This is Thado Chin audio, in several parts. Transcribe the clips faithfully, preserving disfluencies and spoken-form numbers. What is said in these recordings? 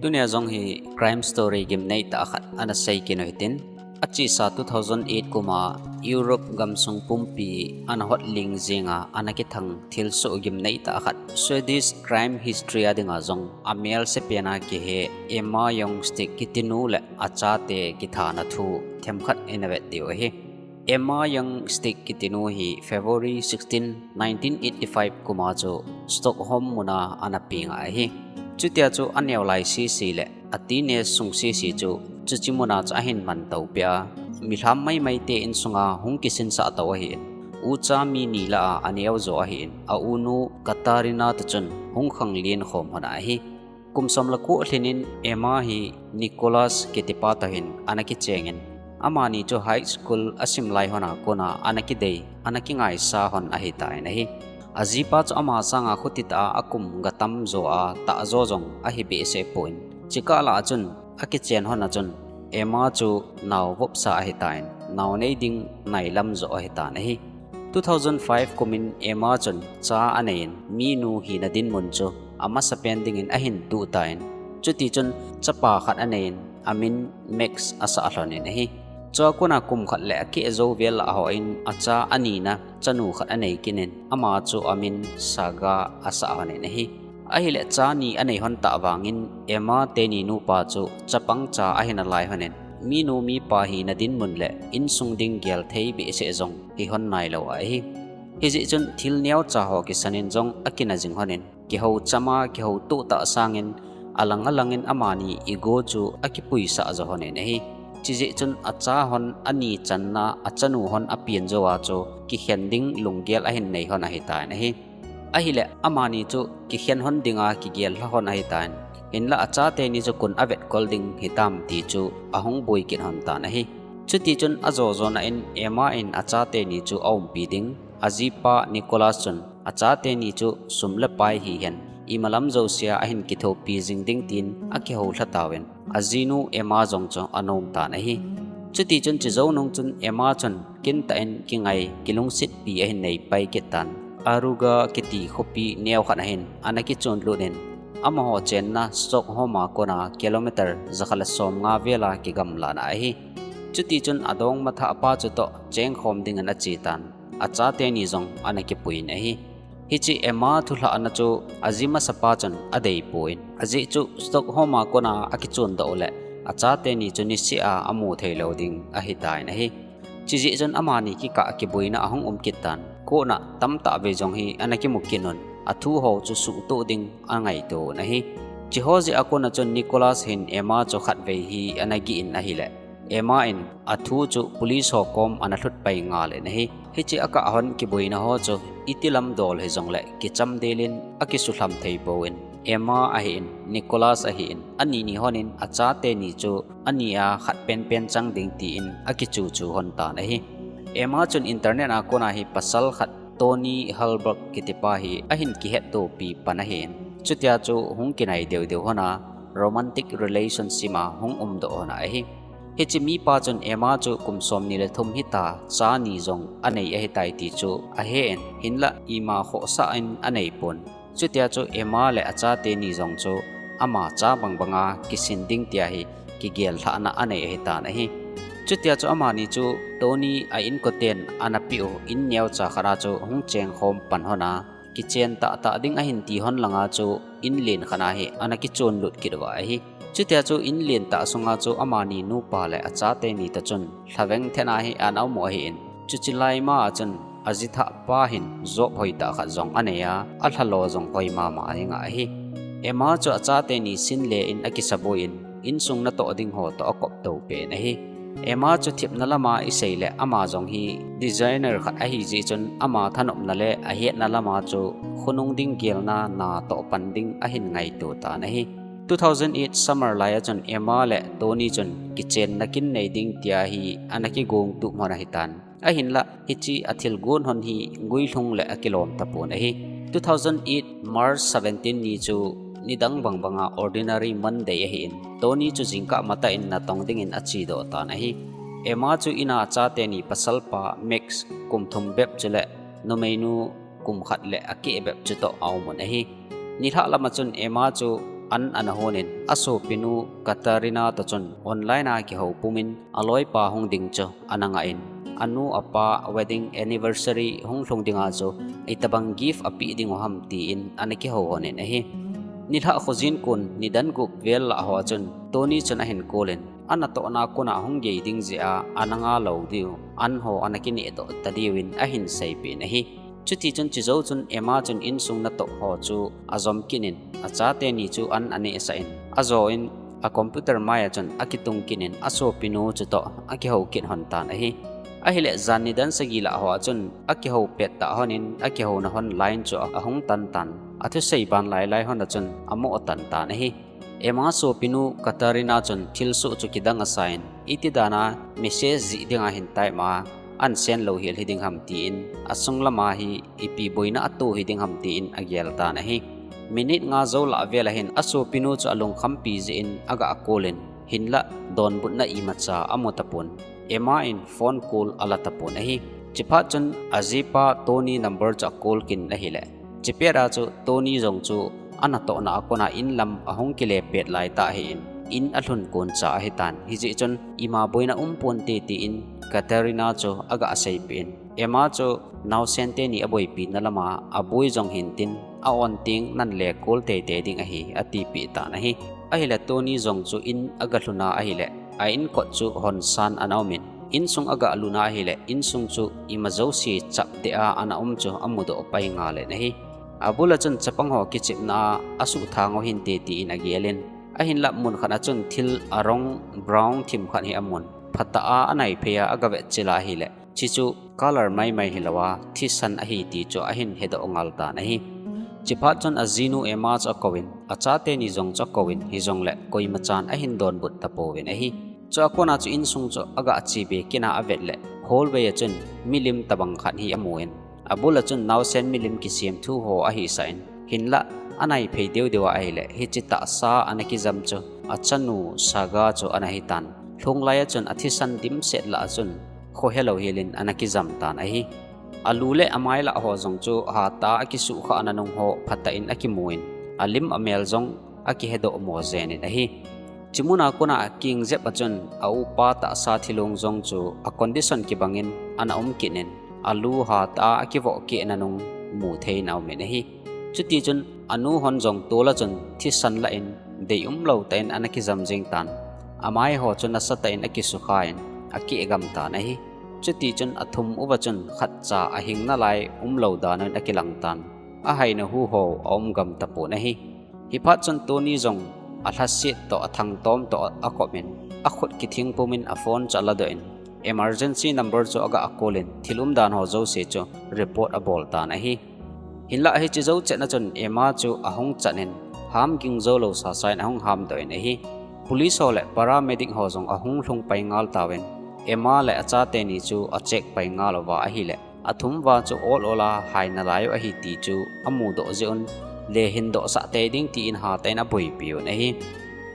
Tunia jong hi crime story gimnei tah khat ana sei kit u hitin. Achesa two thousand eight kum a Europe gamsung pumpi ana hot ling jinga ana kithang thilsoh gimnei tah khat, Swedish crime history a dinga jong amelse pena kihe Emma Ljungstich kitinu le achate kithana thu themkhat ina vet diu ahi. Emma Ljungstich kitinu hi February sixteen, nineteen eighty-five kum a chu Stockholm muna ana peng ahi. Chutia chu aneo lai sese le a teenage sung sese chu chuche muna chu ahin manto peh a, milham maimai te insunga hung kisinsah to ahin, ucha mi ni lah a aneo jo ahin, a unu Katarina toh chun hung khanglen khom lhon ahi. Kum som le ko lhin in Emma hi Nicholas kitipa toh hin ana kichengin, amani chu high school asim lai lhona kona ana kidei, ana kingaisa lhon ahitan ahi. Ajipa chu ama sanga khuti tah a akum gatam jo a tah jo jong ahi behseh pon, chukah lah a chun akichen lhon a chun Emma chu nao vopsa ahitan, nao nei ding nailam jo ahitan ahi. Two thousand five kumin Emma chun cha aneiyin, minu hina dinmun chu amasapen dingin ahin tuh tan, chutichun chapa khat aneiyin, amin Max asah lhonin ahi. Chua kona kum khat le akeh jou vel lah a hon acha anina chanu khat anei kit in, ama chu amin Saga asah lhonin ahi. Ahile cha ni anei lhon tah vangin Emma teni nupa chu chapang cha ahi nalai lhonin, minu mipa hina dinmun le insung ding gel thei behseh jong hi lhon nailou ahi. Hijeh chun thil neocha ho kisanin jong akina jing lhonin, kihou chama kihou toh tah sangin alang alangin amani ego chu akipuisah jo lhonin ahi. Chujeh chun acha lhon ani channa achanu lhon apen jou a chu kikhen ding lunggel ahin nei lhon ahitan ahi. Ahile amani chu kikhen lhon dinga kigel lha lhon ahitan, hinlah achate ni chu koin avetkol ding hitam ti chu ahung boi kit lhon tan ahi. Chutichun ajo jona in Emma in achate ni chu aumpi ding, ajipa Nicholas chun achate ni chu sum le pai hihen, imalam jousea ahin kithopi jing ding tin akihou lha tauvin, ajinu Emma jong chu anom tan ahi. Chutichun chujou nung chun Emma chun kintah in kingai kilungsetpi ahin nei pai kit tan. Aruga kiti khopi neokhat ahin ana kichonlut in, amaho chenna Stockholm a kona kilometer jakhat le somnga vela kigamlana ahi. Chutichun adongma thahpa chutoh chengkhom dingin achetan, achate ni jong ana kipuiyin ahi. Hiche Emma thulhahna chu aji masapa chun adeipon, ajeh chu Stockholm a kona akichondoh u le achate ni chu niseh a amu theilou ding ahitan ahi. Chujeh chun amani kikah kiboina ahung um kit tan, kona tamtah vei jong hi ana kimu kit un, athu ho chu suhtoh ding angaito un ahi. Chuho jeh a kona chun Nicholas hin Emma chu khatvei hi ana gih in ahile, Emma in athu chu police ho kom ana lhut pai ngal in ahi. Hiche akah lhon kiboina ho chu itilam dol hijongle kichamdel in akisuhlham thei pouvin, Emma ahin, Nicholas ahin, ani ni lhonin achate ni chu ania khat penpen chang ding tin akichuchu lhon tan ahi. Emma chun internet a kona hi pasal khat Tony Hallberg kitipa hi ahin kihettopi pan ahin, chutia chu hung kinai deudeu lhona romantic relationship a hung umdoh lhona ahi. Hiche mipa chun Emma chu kum somni le thum hita, cha ni jong anei ahitai ti chu ahen, hinlah ima khohsah in aneipon. Chutia chu Emma le achate ni jong chu ama cha bangbanga kisin ding tia hi kigel lhahna anei ahitan ahi. Chutia chu amani chu Tony a inkoten ana peh u in neocha khat a chu hung chengkhom pan lhona, kichen tahtah ding ahin ti lhon langa chu in len khat a hi ana kichonlut kit uva ahi. Chutia chu in lentah sunga chu amani nupa le achate ni toh chun lhaveng thet a hi ana um u ahin, chuche laima a chun ajithahpa hin job hoitah khat jong anei a, alhalo jong hoi mama dinga ahi. Emma chu achate ni sin le in akisabuin, insung natoh ding ho toh akopto pen ahi. Emma chu themna lama isei le ama jong hi designer khat ahijeh chun ama thanopna le ahetna lama chu khonung ding gelna natoh pan ding ahin ngaito tan ahi. Two thousand eight summer lai a chun Emma le Tony chun kichenna kin nei ding tia hi ana kigong tup lhon ahitan. Ahinlah hiche athilgon lhon hi guilhung le akilom tapon ahi. Two thousand eight March seventeen ni chu nidang bangbanga ordinary Monday ahin, Tony chu jingkah matah in natong dingin achedoh tan ahi. Emma chu ina achate ni pasalpa Max kum thum bep chule numeinu kum khat le akeh bep chutoh aumun ahi. Nilhah lama chun Emma chu an ana honin, asopinu Katerina toh chun online a kihou pumin aloipa hung ding chu ana ngah in, anu apa wedding anniversary hung lhung dinga chu itobang gift apeh diu ham tin ana kihou honin ahi. Nilhah khojin kon nidan gup vel lah hoa chun Tony chun ahin call in, anatohna kona hung gei ding jeh a ana nga lou diu, an ho ana kineh doh ta diuvin ahin seipeh in ahi. Chutichun chijou chun Emma chun insung natoh ho chu ajom kit in, achate ni chu an anehsah in, ajo in, a computer mai a chun akitung kit in asopinu chutoh akihou kit hon tan ahi. Ahile jan nidan sagi lah hoa chun akihou pettah honin akihouna hon line chu ahung tan tan, athusei ban lailai hon a chun amoh tan tan ahi. Emma sopinu Katerina chun thilsoh chu kidang asa in, iti dana message jih dinga hin type a, an send lou hel hiding ham tin, asung lama hi ipi boina ato hiding ham tin agel tan ahi. Minute nga jou lah vel ahin asopinu chu alungkhampi jeh in aga call in, hinlah donbutna imacha amu tapon. Emma in phone call ala tapon ahi. Chiphat chun ajipa Tony number chu acall kit in ahile, chipet a chu Tony jong chu anatohna a kona in lam ahung kile pet laitah ahin, in alhun kon cha ahitan. Hijeh chun ima boina umponte tin Katerina chu aga seipeh in, Emma chu naosen teni aboipina lama aboi jong hintin, a-on teng nanle call teitei ding ahi, atipeh tan ahi. Ahile Tony jong chu in aga lhuna ahile, a-inkot chu honsan ana umin, insung aga luna ahile insung chu ima jouse chapdeh a ana um chu amudoh pai ngal in ahi. Abul a chun chapang ho kichepna a asuhthang u hinte tin agel in, ahinlah mun khat a chun thil arong brown thim khat hi amun, phatah a anaiphei a aga vetchil a ahile, chuchu color maimai hilou a thisan ahi ti chu ahin hedoh ngal tan ahi. Chiphat chun ajinu Emma chu akouvin, achate ni jong chu akouvin, hijongle koimachan ahin donbut tapouvin ahi. Chua kona chu insung chu aga chebe kit a avet le, hallway a chun milim tobang khat hi amun, abul a chun naosen milim kisemthu ho ahisah in, hinlah anaiphei deu deu a ahile, hiche tahsa ana kijam chu achanu Saga chu ana hitan. Lhunglai a chun athisan dimset lah a chun khohelou helin ana kijam tan ahi. Alu le amai lah ho jong chu hatah a akisuhkhah nanung ho phatah in akimun, alim amel jong akihedoh mo jen in ahi. Chimuna kona aking jep a chun aupa tahsa thilong jong chu a condition kibangin ana um kit in, alu hatah a akivoh keh nanung mu thei in aumin ahi. Chutichun anu hon jong tol a chun thisan lah in deium lou tah in ana kijam jeng tan. Amai ho chu nasatah in akisukha in akeh gam tan ahi. Chutichun athum uva chun khatcha ahing nalai umlou dan in akilang tan. Ahaina hu ho aum gam tapon ahi. Hiphat chun Tony jong alhaset toh athangtom toh akop in, akhut kithing pumin aphone chu aladoh in, emergency number chu aga call in, thil umdan ho jouse chu report abol tan ahi. Hinlah hiche jou chetna chun Emma chu ahung chan in, ham ging joulou sasa in ahung hamdoh in ahi. Police ho le paramedic ho jong ahung lhung pai ngal tauvin, Emma le achate ni chu acheck pai ngal uva ahile, athum uva chu ol ol a hai nalai u ahi ti chu amudoh jeh un, le hindohsah tei ding tin hatah in aboipi un ahi.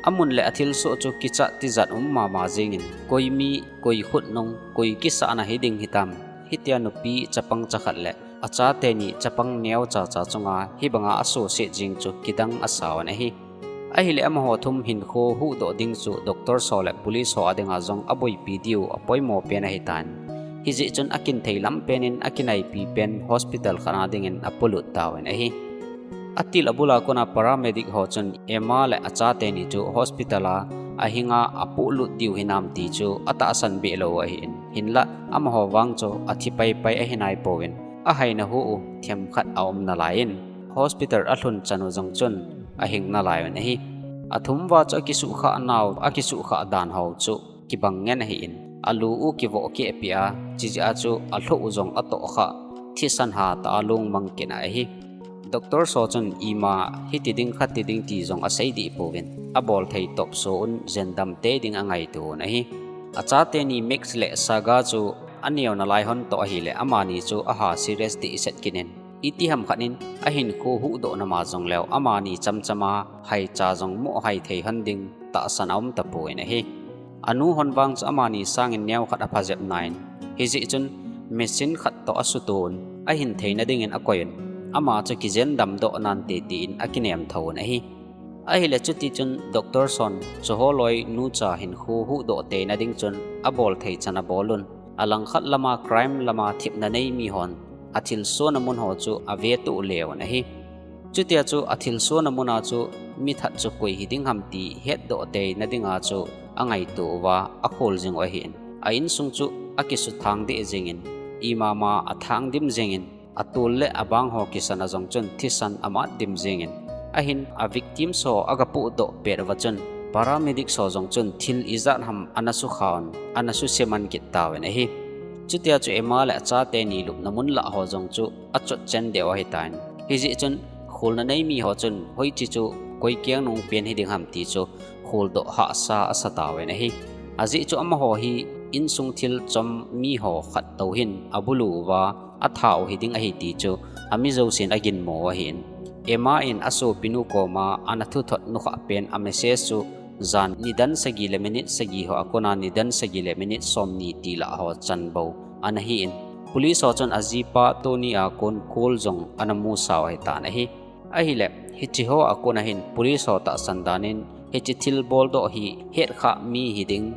Amun le athilsoh chu kichat tijat um mama jengin, koi mi, koi khutnung, koi kisahna hiding hitam, hitia nupi chapang chakhat le achate ni chapang neocha cha chunga hibanga asuhset jeng chu kidang asauvin ahi. Ahile amaho thum hinkho huhdoh ding chu doctor ho le police ho adinga jong aboipi diu apoimo pen ahitan. Hijeh chun akinthei lam pen in akinaipi pen hospital khat a dingin apolut tauvin ahi. Atil abul a kona paramedic ho chun Emma le achate ni chu hospital a ahinga apolut diu hinam ti chu atahsan behlou ahin, hinlah amaho vang chu athi paipai ahi naipouvin, ahaina hu u themkhat aum nalai in, hospital alhun chan u jong chun ahing nalai un ahi. Athum uva chu akisuhkhah nau, akisuhkhah dan ho chu kibang ngen ahin, alu u kivoh keh peh a, chijeh a chu alhoh u jong atohkhah, thisan hatah a lungmang kit a ahi. Doctor ho chun ima hiti ding khati ding ti jong aseidih pouvin, abolthei topso un jendam tei ding angaito un ahi. Achate ni Max le Saga chu aneo nalai hon toh ahile, amani chu aha serious dehset kit in, itiham khat in ahinkho huhdoh nama jongleu amani chamchama haicha jong mohai thei hon ding tahsan aum tapouvin ahi. Anu hon vang chu amani sangin neokhat aphajep nan, hijeh chun machine khat toh asuto un, ahin theina dingin akoi un, ama chu kijendamdoh nante tin akinem thou un ahi. Ahile chuti chun doctor hon chuho loi nucha hinkho huhdoh teina ding chun abol thei chan abol un. Alangkhat lama crime lama thipna nei mihon athilsohna mun ho chu avetuh le un ahi. Chutia chu athilsohna muna chu mithat chu koi hiding ham ti hetdoh teina dinga chu angaito uva akhol jing u ahin. A insung chu akisuthang deh jingin, imama athang dim jingin, atol le abang ho kisana jong chun thisan amat dim jingin, ahin avictims ho agapohdoh pet uva chun paramedics ho jong chun thil ijat ham ana sukha un, ana suseman kit tauvin ahi. Chutia chu Emma le achateni lupna mun lah ho jong chu achot chen deh u ahitan. Hijeh chun kholna nei miho chun hoiche chu koi keng nung pen hiding ham ti chu kholdoh hahsa asa tauvin ahi. Ajeh chu amaho hi insung thil chom miho khat tou hin abulu uva atha u hiding ahi ti chu ami jousen aginmo u ahin. Emma in asopinu koma ana thuthot nukhah pen a message chu jan nidan sagi le minute sagi ho akona nidan sagi le minute somni tilah ho chan bou ana hin. Police ho chun ajipa Tony a kon call jong ana musa u ahitan ahi. Ahile hiche ho akona hin police ho tahsan danin hiche thilboldoh hi hetkha mi hiding,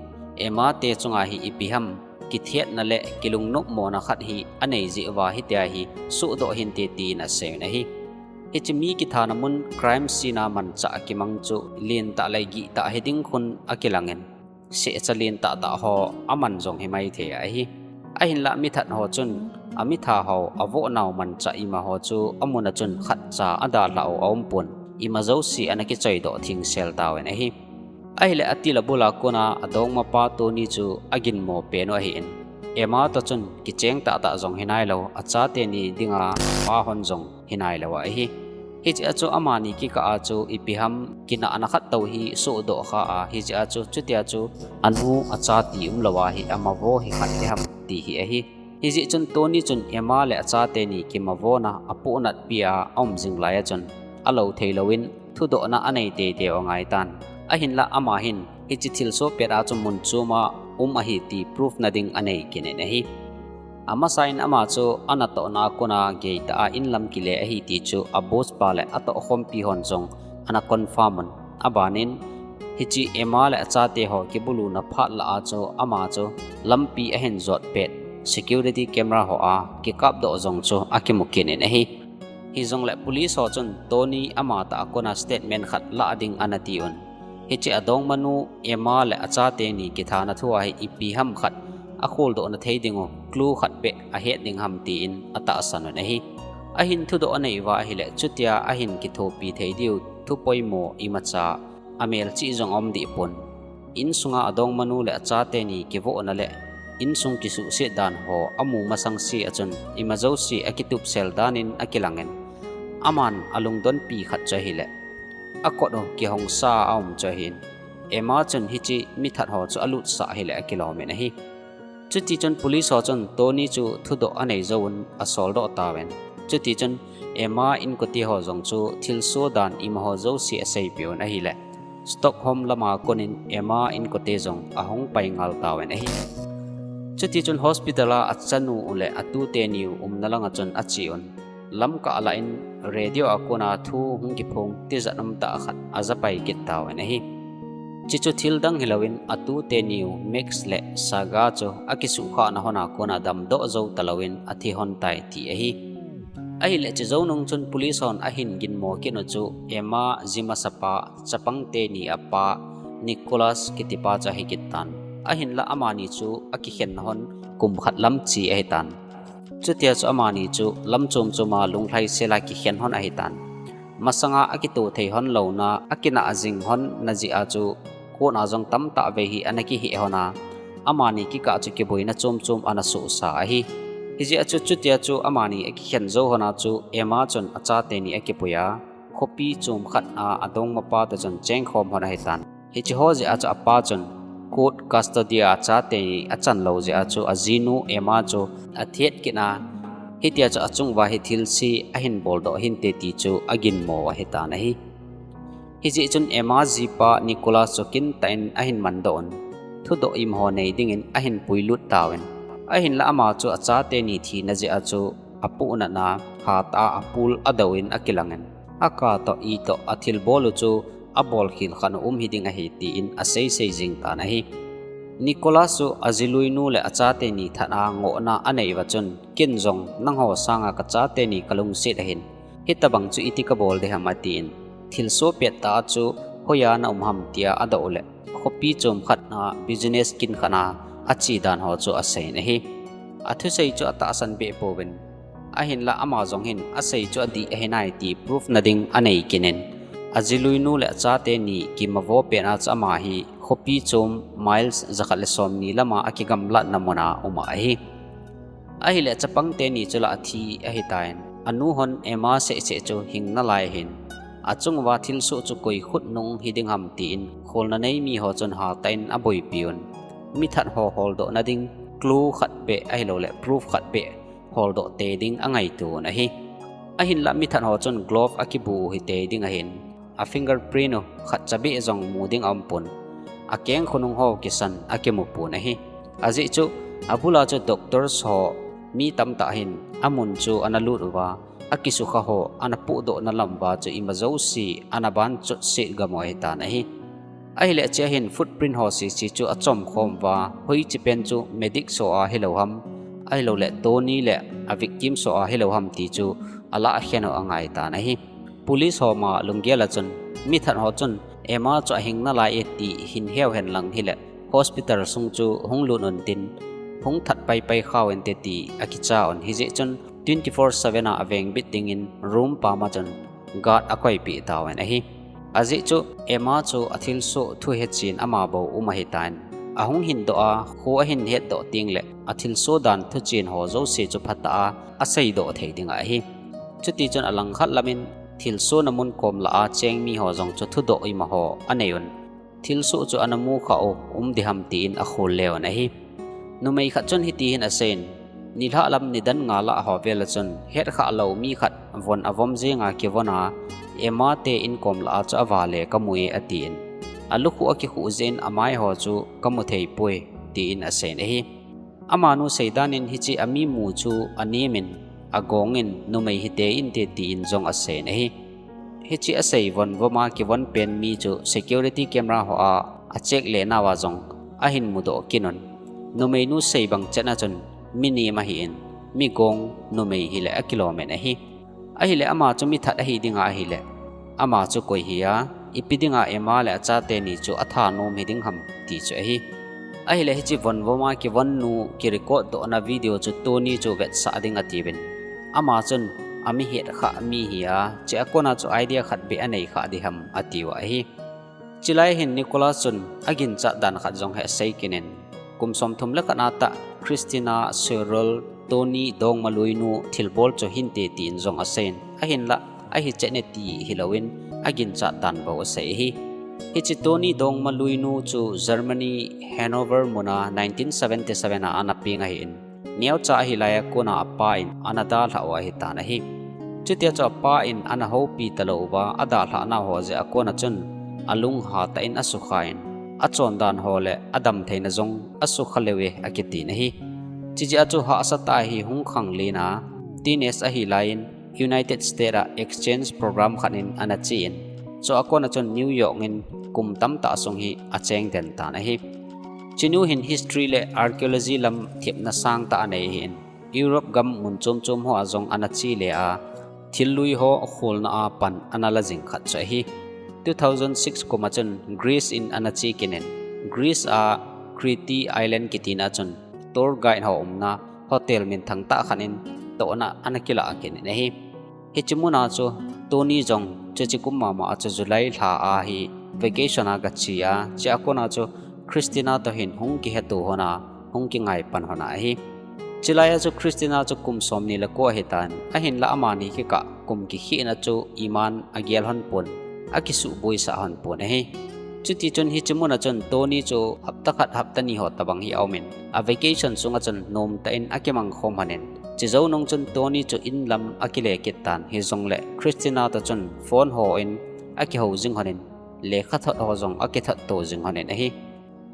Emma te chunga hi ipi ham kithetna le kilungnopmona khat hi anei jeh uva hitia hi sohdoh hinte tin aseiyun ahi. Hiche mi kithana mun crime scene a manchah akimang chu lentah le gihtah hiding khun akilangin, sehcha lentah tah ho aman jong himaithei ahi. Ahinlah mithat ho chun amitha ho avohnau manchah imaho chu amuna chun khatcha adalhah u aumpon, ima jouse ana kichoidoh thengsel tauvin ahi. Ahile atil abula kona adongmapa Tony chu aginmo pen u ahin. Emma toh chun kicheng tahtah jong hinailou, achateni dinga pahon jong hinailou ahi. Hichea chu amani kikah a chu ipi ham kinahna khat tou hi sohdoh kha a, hijeh a chu chutia chu anu acha ti umlouva hi amavo hi khat hiham ti hi ahi. Hijeh chun Tony chun Emma le achateni kimavona apohnatpi a aum jing laiya chun alou theilouvin thudohna anei teitei u angaitan. Ahinlah ama hin hiche thilsoh pet a chu mun choma um ahi ti proof na ding anei kit in ahi. Amasan ama chu anatohna a kona geitah a inlam kile ahi ti chu a boss pa le atohkhompi hon jong ana confirm un. Abanin hiche Emma le achate ho kibuluna phat lah a chu ama chu lampi ahin jot pet security camera ho a kikapdoh jong chu akimu kit in ahi. Hijongle police ho chun Tony amatah a kona statement khat lah ding ana tiun. Hiche adongmanu Emma le achateni kithana thua hi ipi ham khat akholdohna thei dingu clue khat beh ahet ding ham tin atahsan un ahi. Ahin thudoh anei uva ahile chutia ahin kithopi thei diu thupoimo imacha amelchih jong aum dehpon. Insunga adongmanu le achateni kivohna le insung kisuhset dan ho amu masangse a chun ima jouse akitupsel danin akilangin. Aman alungdonpi khat chu ahile akot u kihongsa a aum chu ahin. Emma chun hiche mithat ho chu alutsah hile akilomin ahi. Chutichun police ho chun Tony chu thudoh anei jouvun asoldoh tauvin. Chutichun Emma inkote ho jong chu thilsoh dan imaho jouse aseipeh un ahile Stockholm lama konin Emma inkote jong ahung pai ngal tauvin ahi. Chutichun hospital a achanu u le atuteniu umna langa chun ache un. Lamkah lah in radio a kona thu hung kiphong tijat umtah khat ajapai kit tauvin ahi. Chuchu thildang hilouvin atuteniu Max le Saga chu akisuhkhahna hona kona damdoh jou talouvin athi lhon tai ti ahi. Ahile chujounung chun police hon ahin ginmo kit u chu Emma ji masapa chapang teni apa Nicholas kitipa chu ahikit tan. Ahinlah amani chu akikhen lhon kum khat lam che ahitan. Chutia chu amani chu lam chom choma lunglhaisel a kikhen lhon ahitan. Masanga akitoh thei lhon louna akinah jing lhonna jeh a chu court a jong tamtah vei hi ana kihei lhon a, amani kikah chu kiboina chom chom ana sohsa ahi. Hijeh a chu chutia chu amani akikhen jou lhon a chu Emma chun achateni akipui a, khopi chom khat a adongmapa toh chun chengkhom lhon ahitan. Hiche ho jeh a chu apa chun court custody a achateni achan lou jeh a chu ajinu Emma chu athet kit a, hitia chu achunguva hi thilse ahin boldoh hinte ti chu aginmo u ahitan ahi. Hijeh chun Emma jipa Nicholas chu kintah in ahin mandoh un, thudoh imaho nei dingin ahin puilut tauvin. Ahinlah ama chu achateni thina jeh a chu apohnatna hatah a apul adouvin akilangin, aka toh itoh athilbol u chu abol khel khat um hiding ahi, tin asei sei jing tan ahi. Nicholas chu ajiluinu le achate ni that a ngohna anei uva chun, ken jong nangho sanga kachate ni kalungset ahin, hitabang chu iti kabol ding ham, atin, thilsoh pettah chu hoiya na um ham tia adoh u le, khopi chom khat a business kin khat a ache dan ho chu aseiyin ahi. Athusei chu atahsan behpouvin, ahinlah ama jong hin asei chu adih ahi nai ti proof nading anei kit in, ajiluinu le achate ni kimavo pet a chu ama hi khopi chom miles jakhat le somni lama akigamlatna muna um ahi. Ahile chapang teni chu la athi ahitan, anu hon Emma sehseh chu hing nalai ahin, achunguva thilsoh chu koi khut nung hiding ham, tin kholna nei miho chun hatah in aboipiuvin, mithat ho holdoh nading clue khat beh ahilou le proof khat beh holdoh tei ding angaito un ahi. Ahinlah mithat ho chun glove akibu u hitei ding ahin, afingerprint u khatcha beh jong mu ding aumpon, akeng khonung ho kisan akimu pon ahi. Ajeh chu abula chu doctors ho mi tamtah hin amun chu ana lut uva, akisukha ho ana pohdohna lam uva chu ima jouse ana ban chotset gam u ahitan ahi. Ahile achea hin footprint ho sese chu achom khom uva, hoiche pen chu medics ho a hilou ham, ahilou le Tony le avictims ho a hilou ham ti chu alah khen u angaitan ahi. Police ho ma lunggel a chun, mithat ho chun Emma chu ahing nalai e ti hin heu hen lang hile, hospital sung chu hung lut untin, hung that paipai khau inte ti akicha un, hijeh chun twenty four seven a avengbit dingin room pam a chun guard akoipeh tauvin ahi. Ajeh chu Emma chu athilsoh thu hechen ama bou um ahitan, ahung hindoh a, kho ahin hetdoh tengle athilsoh dan thuchen ho jouse chu phatah a aseidoh thei ding ahi. Chutichun alangkhat lamin thilsohna mun kom lah a cheng miho jong chu thudoh imaho anei un, thilsoh chu ana mukhah u um ding ham tin akhol le un ahi. Numei khat chun hiti hin aseiyin, nilhah lam nidan nga lah ho vel a chun hetkhah lou mi khat von avom jenga kivon a, Emma te inkom lah a chu avale kamu e, atin, alukhuh akikhuh jeh in amai ho chu kamu theipoi, tin aseiyin ahi. Amanu seidan in hiche ami mu chu anemin, agongin, numei hite inte tin jong aseiyin ahi. Hiche asei vonvom a kivon pen mi chu security camera ho a acheck le nauva jong ahin mudoh kit un, numeinu sei bang chetna chun mi nem ahin, mi gong numei hile akilomin ahi. Ahile ama chu mithat ahi dinga ahile, ama chu koi hi a, ipi dinga Emma le achate ni chu athanom hiding ham ti chu ahi. Ahile hiche vonvom a kivon nu kirecord dohna video chu Tony chu vetsah ding atiuvin, ama chun ami hetkhah mi hi a, chea kona chu idea khat beh anei khah ding ham atiu ahi. Chulai hin Nicholas chun aginchat dan khat jong hi asei kit in, kum somthum le khat a tah Christina Searle, Tony dongma luinu thilbol chu hinte tin jong aseiyin, ahinlah ahichet ne ti hilouvin aginchat dan bou asei ahi. Hiche Tony dongma luinu chu Germany Hanover muna nineteen seventy seven a ana peng ahin, neocha ahilai a kona apa in ana dalhah u ahitan ahi. Chutia chu apa in ana houpi talou uva adalhah nau ho jeh a kona chun alung hatah in asukha in, achondan ho le adamtheina jong asukha leuve akitin ahi. Chujeh a chu hahsatah a hi hung khanglen a, teenage ahilai in United States a exchange program khat in ana che in, chua kona chun New York in kum tamtah sung hi acheng den tan ahi. Chunu hin history le archaeology lam thepna sangtah anei ahin, Europe gam mun chom chom ho a jong ana che le a, thil lui ho kholna a pan ana la jing khat chu ahi. Two thousand six kum a chun Greece in ana che kit in, Greece a Crete Island kitina chun tour guide ho umna hotel minthang tah khat in tohna ana kilah kit in ahi. Hiche muna chu Tony jong chuche kum mama a chu July lha a hi vacation a gache a, chua kona chu Christina toh hin hung kiheto lhon a, hung kingai pan lhon ahi. Chulai a chu Christina chu kum somni le ko ahitan, ahinlah amani kikah kum kikhehna chu iman agel lhon pon, akisuhboisah lhon pon ahi. Chutichun hiche muna chun Tony chu hapta khat hapta ni ho tobang hi aumin, a vacation sunga chun nomtah in akimang khom lhon in, chujou nung chun Tony chu in lam akile kit tan, hijongle Christina toh chun phone ho in akihou jing lhon in, lekhathot ho jong akithot to jing lhon in ahi.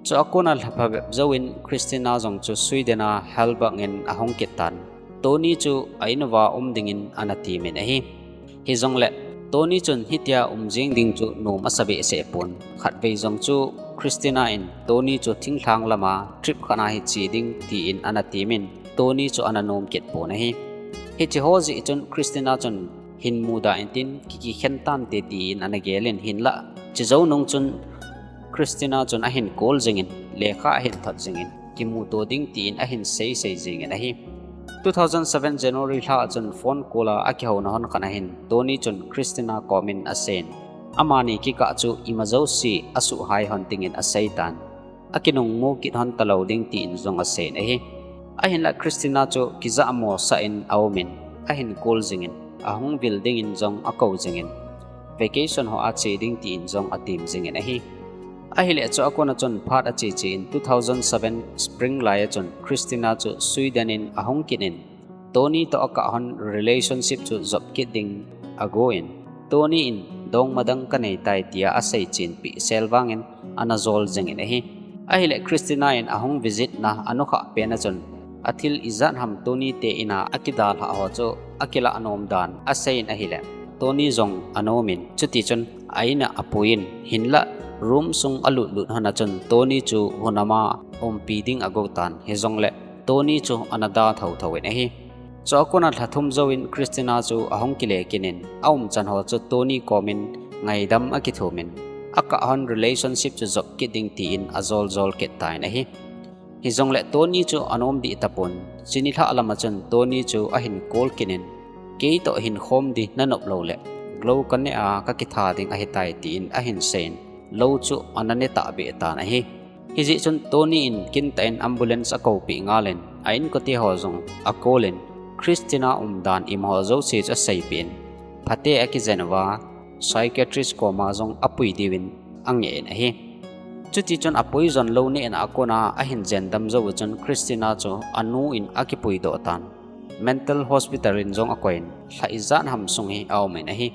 Chua kona lha phabep jouvin Christina jong chu Sweden a Hallbäck in ahung kit tan, Tony chu a in uva um dingin ana temin ahi. Hijongle Tony chun hitia um jing ding chu nom asa behseh pon. Khatvei jong chu Christina in Tony chu thinglhang lama trip khat a hi che ding tin ana temin, Tony chu ana nom kit pon ahi. Hiche ho jeh chun Christina chun hin muda intin kikhen tante tin ana gelin hinlah. Chejou nung chun Christina chun ahin call jingin, lekha ahin thot jingin, kimuto ding tin ahin seisei jingin ahi. Two thousand seven January lha a chun phone call a akihouna hon khat ahin, Tony chun Christina komin aseiyin, amani kikah chu ima jouse asuhhai hon dingin aseitan. Akinung mu kit hon talou ding tin jong aseiyin ahi. Ahinlah Christina chu kijahmo sah in aumin, ahin call jingin, ahung vil dingin jong akou jingin, vacation ho a che ding tin jong atem jingin ahi. Ahileh chua kona chun phat ache che in two thousand seven spring lai a chun Christina chu Sweden in ahung kit in, Tony toh akah hon relationship chu jop kit ding agon, Tony in dongma dang kanei tai tia asei chenpi sel vangin ana jol jingin ahi. Ahileh Christina in ahung visit na anukhah pen a chun, athil ijat ham Tony te in a akidalhah ho chu akilah nom dan aseiyin ahileh, Tony jong anomin, chutichun a in a apuiyin, hinlah room sung alut lut hon a chun Tony chu hunam a umpi ding agotan, hijongleh Tony chu ana da thotho in ahi. Chua kona lha thum jouvin Christina chu ahung kile kit in, aumchan ho chu Tony komin ngaidam akithumin, akah hon relationship chu jop kit ding tin ajol jol kit tan ahi. Hijongleh Tony chu anom dih tapon, chuni lha lama chun Tony chu ahin call kit in, keitoh hin khom ding nanop louleh, lou kaneh a kakitha ding ahitai tin ahin seiyin, lou chu ana ne tahbeh tan ahi. Hijeh chun Tony in kintah in ambulance akoupeh ngalin, a inkote ho jong acall in, Christina umdan imaho jouse chu aseipeh in, phate akijen uva, psychiatrist koma jong apui diuvin angeh in ahi. Chutichun apui jon lou nehna a kona ahin jendam jou u chun Christina chu anu in akipuidoh tan, mental hospital in jong akoiyin, lha ijat ham sung hi aumin ahi.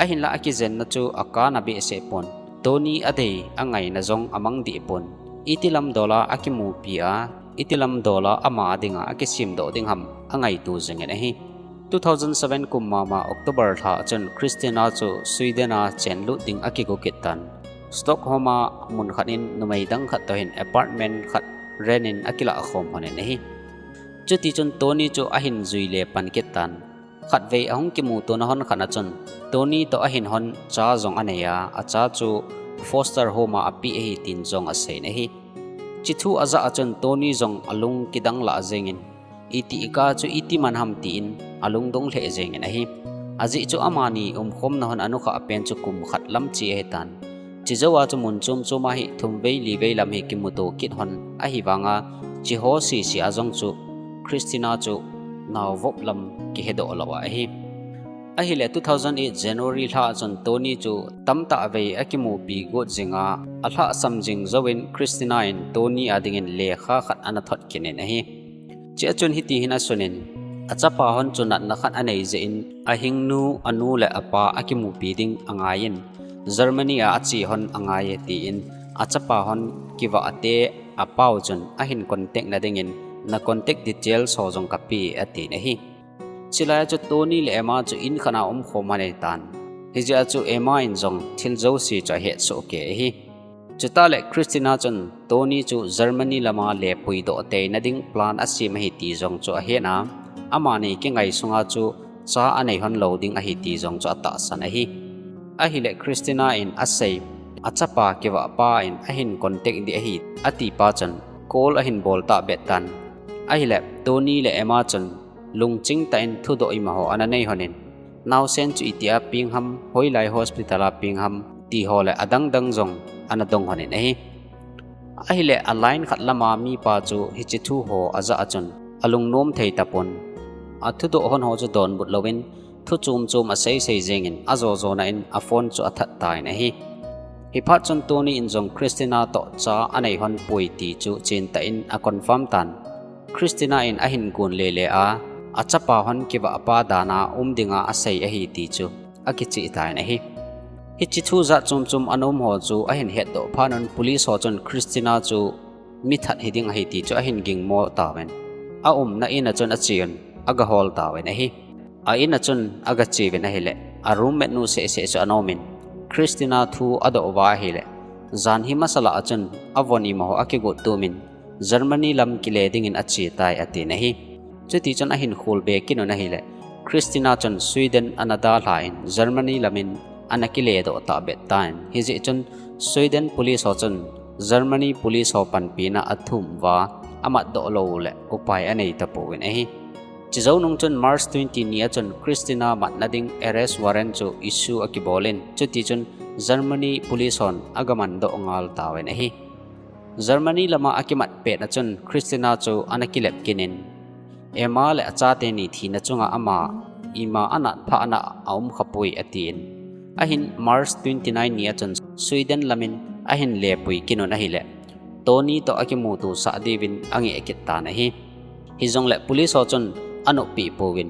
Ahinlah akijenna chu akana behseh pon, Tony adei angaina jong amang dih pon, iti lam dola akimupi a, iti lam dola ama dinga akisemdoh ding ham angaito jingin ahi. Two thousand seven kum mama October lha chun Christina chu Sweden a chenlut ding akigo kit tan, Stockholm a mun khat in numei dang khat toh hin apartment khat rent in akilah khom lhonin ahi. Chutichun Tony chu ahin jui le pan kit tan, khatvei ahung kimutona hon khat a chun Tony toh ahin hon cha jong anei a, acha chu foster home a apeh ahi tin jong aseiyin ahi. Hiche thu ajah a chun Tony jong alung kidang lah jengin, iti kah chu iti man ham tin alungdong lheh jengin ahi. Ajeh chu amani umkhomna hon anukhah pen chu kum khat lam cheh ahitan, chejou a chu mun chom chom a hi thum vei li vei lam hi kimuto kit hon ahivanga, hiche ho sese a jong chu Christina chu naovop lam kihedoh lou ahi. Ahileh two thousand eight January lha chun Tony chu tamtah vei akimupi got jinga, alhahsam jing jouvin Christina in Tony a dingin lekha khat ana thot kit in ahi. Hichea chun hiti hin asunin, achapa hon chu natna khat anei jeh in, ahingnu, anu le apa akimupi ding angaiyin, Germany a ache hon angai e tin, achapa hon kivah ate apau chun ahin contact na dingin, na contact details ho jong kapeh e atin ahi. Chulai a chu Tony le Emma chu in khat a umkhom ahitan, hijeh a chu Emma in jong thil jouse chu ahetsoh kei ahi. Chutah le Christina chun Tony chu Germany lama le puidoh teina ding plan asem ahi ti jong chu ahet a, amani kingai sunga chu cha anei hon lou ding ahi ti jong chu atahsan ahi. Ahileh Christina in asei, achapa kivahpa in ahin contact ding ahi atipa chun call ahin bol tahbeh tan. Ahileh Tony le Emma chun lungching tah in thudoh imaho ana nei lhonin, naosen chu itia peng ham, hoilai hospital a peng ham, ti ho le adang dang jong ana dong lhonin ahi. Ahileh a line khat lama mipa chu hiche thu ho ajah a chun alungnom thei tapon, athudoh lhon ho chu donbut louvin, thu chom chom aseisei jengin, ajo jona in a phone chu athat tan ahi. Hiphat chun Tony in jong Christina toh cha anei lhon poi ti chu chentah in aconfirm tan. Christina in ahin gon lele a, achapa hon kivahpa dan a um dinga asei ahi ti chu akicheh tan ahi. Hiche thu jat chom chom ana um ho chu ahin hetdoh phat un police ho chun Christina chu mithat hiding ahi ti chu ahin gingmo tauvin, aumna in a chun acheuvin, agahol tauvin ahi. A in a chun agacheuvin ahileh, a roommate nu sehseh chu ana umin, Christina thu adoh uva ahile, jan hi masala a chun avon imaho akigot tumin, Germany lam kile dingin ache tai atin ahi. Chuti chun ahin khol be kit un ahile, Christina chun Sweden ana dalhan Germany lamin ana kile doh tahbeh tan. Hijeh chun Sweden police ho chun Germany police ho panpina athum uva amat doh lou le upai anei tapouvin ahi. Chujou nung chun March twenty ni a chun Christina matna ding arrest warrant chu issue akibolin, chuti chun Germany police hon agaman doh ngal tauvin ahi. Germany lama akimat pet a chun Christina chu ana kilep kit in, Emma le achate ni thina chunga ama ima anat phah ana aum khapoi atin. Ahin March twenty nine ni a chun Sweden lamin ahin lepui kit un ahile, Tony toh akimuto sah diuvin angeh kit tan ahi. Hijongle police ho chun anoppi pouvin.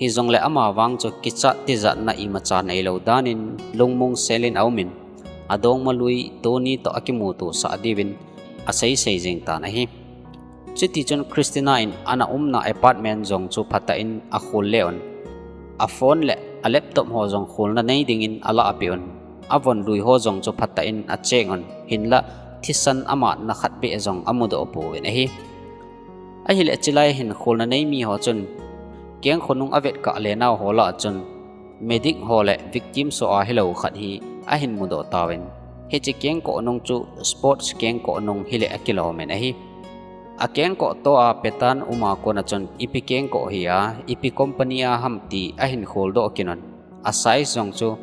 Hijongle ama vang chu kichat tijatna imacha neilou danin lungmong selin aumin, adongma lui Tony toh akimuto sah diuvin aseisei jeng tan ahi. Chuti chun Christina in ana umna apartment jong chu phatah in akhol le un. A phone le a laptop ho jong kholna nei dingin alah peh un. Avon lui ho jong chu phatah in acheck un. Hinlah thisan amatna khat beh jong amudoh pouvin ahi. Ahile chulai hin kholna nei mi ho chun kengkoh nung avet kah le nau ho lah a chun medic ho le victim soh a hilou khat hi ahin mudoh tauvin. Hiche kengkoh nung chu sports kengkoh nung hile akilomin ahi. Akengkoh toh a pattern um a kona chun ipi kengkoh hi a, ipi company a ham ti ahin kholdoh kit un. A size jong chu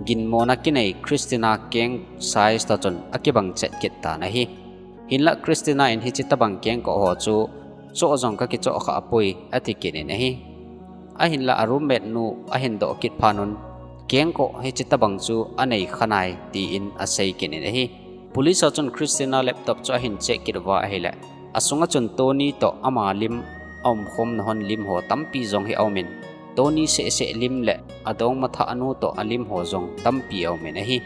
ginmona kinei Christina keng size toh chun akibang chet kit tan ahi. Hinlah Christina in hiche tobang kengkoh ho chu choh jong kakichoh khapoi ati kit in ahi. Ahinlah a roommate nu ahin doh kit phat un, kengkoh hiche tobang chu anei khanai tin asei kit in ahi. Police ho chun Christina laptop chu ahin check kit uva ahile, asunga chun Tony toh ama lim aumkhomna hon lim ho tampi jong hi aumin, Tony sehseh lim le adongma thah nu toh alim ho jong tampi aumin ahi.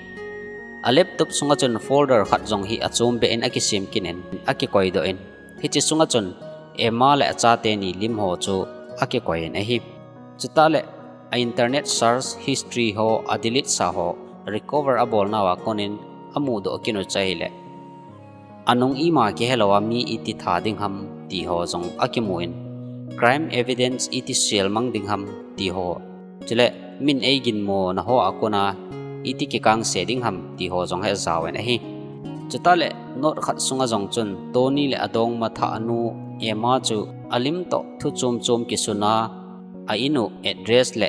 A laptop sunga chun folder khat jong hi achombeh in akisem kit in akikoidoh in, hiche sunga chun Emma le achate ni lim ho chu akikoi in ahi. Chutah le a internet search history ho adelete sa ho recover abolnauva konin amudoh kit u chu ahile, anung ima kihelou a mi iti tha ding ham ti ho jong akimun, crime evidence iti selmang ding ham ti ho, chule min eiginmona hoa kona iti kikangse ding ham ti ho jong hi ajaovin ahi. Chutah le note khat sunga jong chun Tony le adongma thah nu Emma chu alim toh thu chom chom kisuna, a in u address le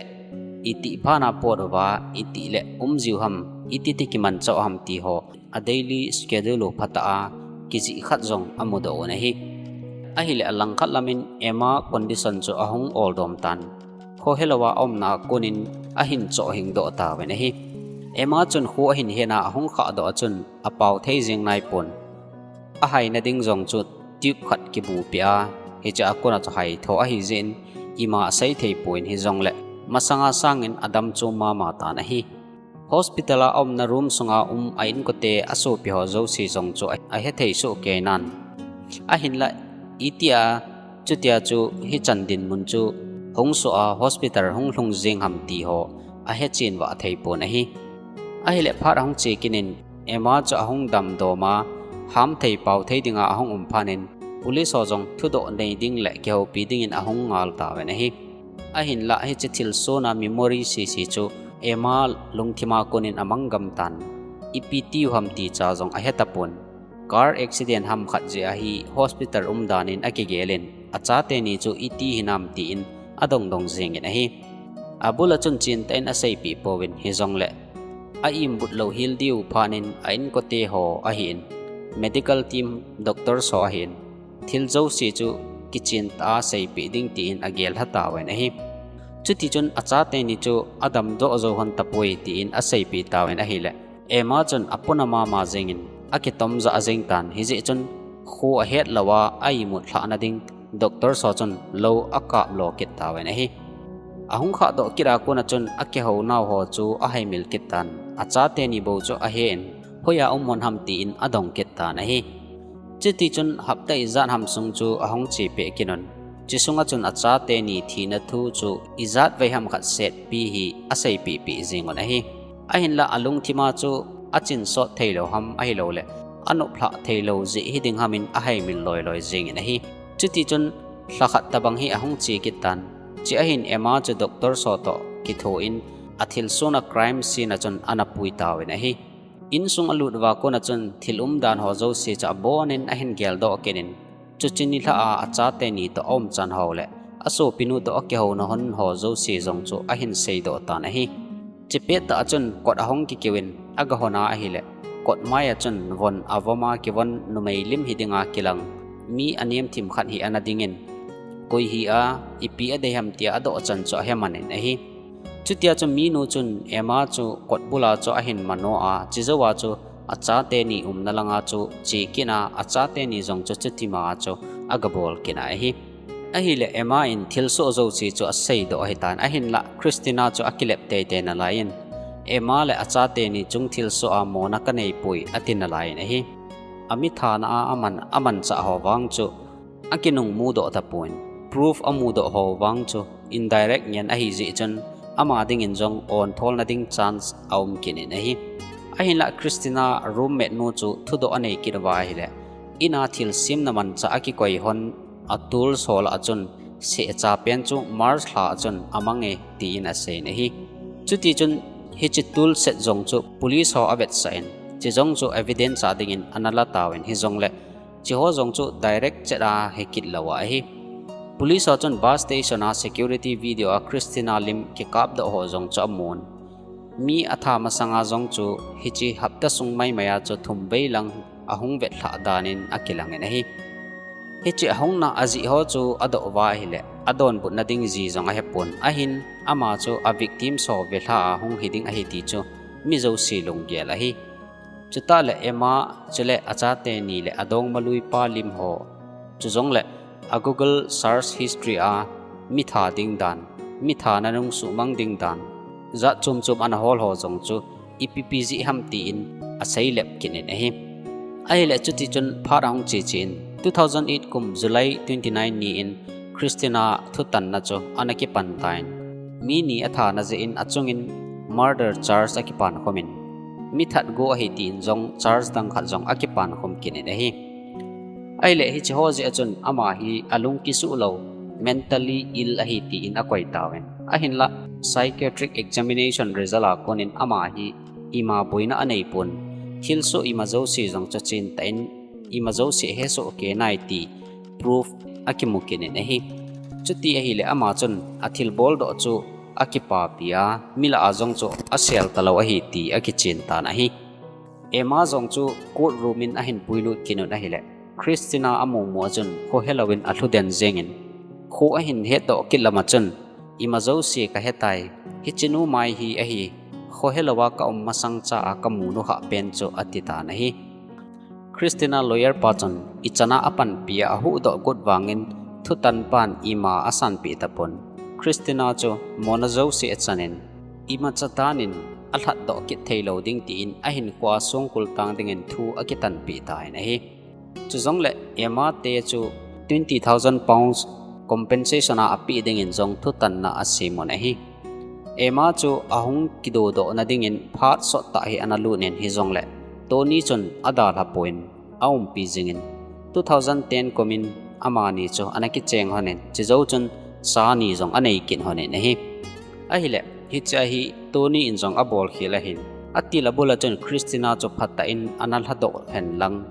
itih phat a pot uva itih le umjiu ham, iti ti kimanchah ham ti ho, a daily schedule u phatah a kijih khat jong amudoh un ahi. Ahile alangkhat lamin Emma condition chu ahung oldom tan, kho helouva aumna konin ahin chohhingdoh tauvin ahi. Emma chun kho ahin hena ahung khahdoh a chun apao thei jeng naipon. Ahaina ding jong chu tube khat kibupeh a, hiche a kona chu haitho ahijeh in ima asei theipon hijongle masanga sangin adam chom mama tan ahi. Hospital a aumna room sunga um a inkote asopi ho jouse jong chu ahethei sohkeinan, ahinlah itia chutia chu hichan dinmun chu hung soh a hospital hung lhung jeng ham ti ho ahechen vah theipon ahi. Ahile phat ahung che kit in Emma chu ahung damdom a, hamthei paothei dinga ahung um phat in police ho jong thudoh nei ding le kihoupi dingin ahung ngal tauvin ahi. Ahinlah hiche thilsona memory sese chu Emma lungthima konin amanggam tan, ipi tiu ham ti cha jong ahetapon. Car accident ham khat jeh a hi hospital umdan in akigelin, achate ni chu iti hinam tin adongdong jengin ahi. Abul a chun chentah in aseipeh pouvin hijongle a imbut louhel diu phat in a inkote ho ahin, medical team, doctors ho ahin, thil jouse chu kichentah a seipeh ding tin agellha tauvin ahi. Chutichun achate ni chu adamdoh jou hon tapoi tin aseipeh tauvin ahile, Emma chun apuna mama jengin akitomjah jeng tan, hijeh chun kho ahet louva a imut lhahna ding doctors ho chun lou akaplo kit tauvin ahi. Ahung khahdoh kit a kona chun akihounau ho chu ahaimil kit tan, achate ni bou chu ahen, hoiya um hon ham tin adong kit tan ahi. Chutichun hapta ijat ham sung chu ahung chepeh kit un. Chusunga chun achate ni thina thu chu ijat vei ham khat setpi hi aseipeh peh jeng un ahi. Ahinlah alungthima chu achinsot theilou ham ahilouleh anoplhah theilou jeh hiding hamin ahaimil loiloi jengin ahi. Chutichun lhakhat tabang hi ahung che kit tan. Chua hin Emma chu doctor ho toh kithoin athilsohna crime scene a chun ana pui tauvin ahi. Insung alut uva kona chun thil umdan ho jouse chu abonin ahin geldoh kit in, chuche nilhah a achate ni toh aumchan ho leh asopinu toh akihouna hon ho jouse jong chu ahin seidoh tan ahi. Chupet tah a chun kot ahung kikiuvin agahon a ahileh, kot mai a chun von avom a kivon numei lim hidinga kilang mi anem thim khat hi ana dingin, koi hia, ipi adei ham tia adoh chan chu ahe manin ahi. Chutia chu minu chun Emma chu kot bula chu ahin mano a, chujouva chu achate ni umna langa chu che kit a, achate ni jong chu chutima chu agabol kit ahi. Ahileh Emma in thilsoh jouse chu aseidoh ahitan, ahinlah Christina chu akilep teitei nalaiyin, Emma leh achate ni chung thilsoh a mona kaneipoi ati nalaiyin ahi. Amithana a aman, amanchah ho vang chu akinung mudoh tapon, proof amudoh ho vang chu indirect ngen ahijeh chun ama dingin jong ontholna ding chance aum kit in ahi. Ahinlah Christina roommate nu chu thudoh anei kit uva ahileh, ina thilsemna manchah akikoi hon a tools ho lah a chun sehcha pen chu March lha a chun amange tin aseiyin ahi. Chutichun hiche tool set jong chu police ho avetsah in, chujong chu evidence a dingin ana la tauvin, hijongleh chuho jong chu direct chet a hikit lou ahi. Police ho chun bus station a security video a Christina lim kikapdoh ho jong chu amun, mi atha masanga jong chu hiche hapta sung maimai a chu thum vei lang ahung vetlhah danin akilangin ahi. Hiche ahungna ajeh ho chu adoh uva ahileh, adonbutna ding ji jong ahepon, ahin ama chu a victims ho velha a hung hiding ahi ti chu mi jouse lunggel ahi. Chutah leh Emma chuleh achate ni leh adongma luipa lim ho, chujongleh a Google search history a mitha ding dan, mithana nung suhmang ding dan, jat chom chom ana hol ho jong chu ipi ipi jeh ham tin aseilep kit in ahi. Ahileh chutichun phat ahung che chen, two thousand eight kum July twenty nine niin Christina thutanna chu ana kipan tan, mi ni athana jeh in achungin murder charge akipan khomin, mi that go ahi tin jong charge dang khat jong akipan khom kit in ahi. Ahileh hiche ho jeh a chun ama hi alung kisuh lou, mentally ill ahi tin akoi tauvin, ahinlah psychiatric examination result a konin ama hi ima boina aneipon, thilsoh ima jouse jong chu chentah in ima jouse hesoh kei nai ti proof akimu kit in ahi. Chuti ahileh ama chun athilboldoh chu akipapi a, mi lah a jong chu asel talou ahi ti akichen tan ahi. Emma jong chu courtroom in ahin puilut kit un ahileh, Christina amumu a chun khohelouvin alhu den jengin, kho ahin hetdoh kit lam a chun, ima jouse kahetai, hiche nu mai hi ahi, khohelouva kaum masangcha a kamu nu hahpen chu ati tan ahi. Christina lawyer pa chun ichan a apanpi a ahuhdoh got vangin thutan pan ima asanpeh tapon, Christina chu mona jouse achanin, imacha danin alhatdoh kit theilou ding tin ahinkhoa songkul tang dingin thu akitanpeh tan ahi. Chujongleh Emma te chu twenty thousand pounds compensation a apeh dingin jong thutanna asem un ahi. Emma chu ahung kidodohna dingin phat sottah hi ana lut in, hijongleh Tony chun adalha pon aumpi jingin, two thousand ten kumin amani chu ana kicheng honin, chujou chun cha ni jong anei kit honin ahi. Ahileh hiche ahi Tony in jong abolkhel ahin, atil abul a chun Christina chu phatah in ana lhadoh henlang,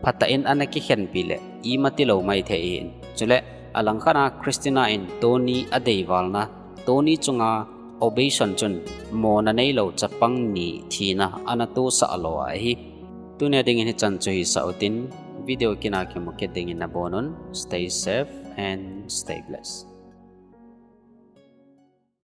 phatah in ana kikhenpi leh ima tilou maithei ahin. Chuleh alangkhat a Christina in Tony adeivalna, Tony chunga ovation chun mona neilou chapang ni thina ana tosah lo ahi. Tunia dingin hichan chu hisah utin, video kit a kimu kit dingin nabonun, stay safe and stay blessed.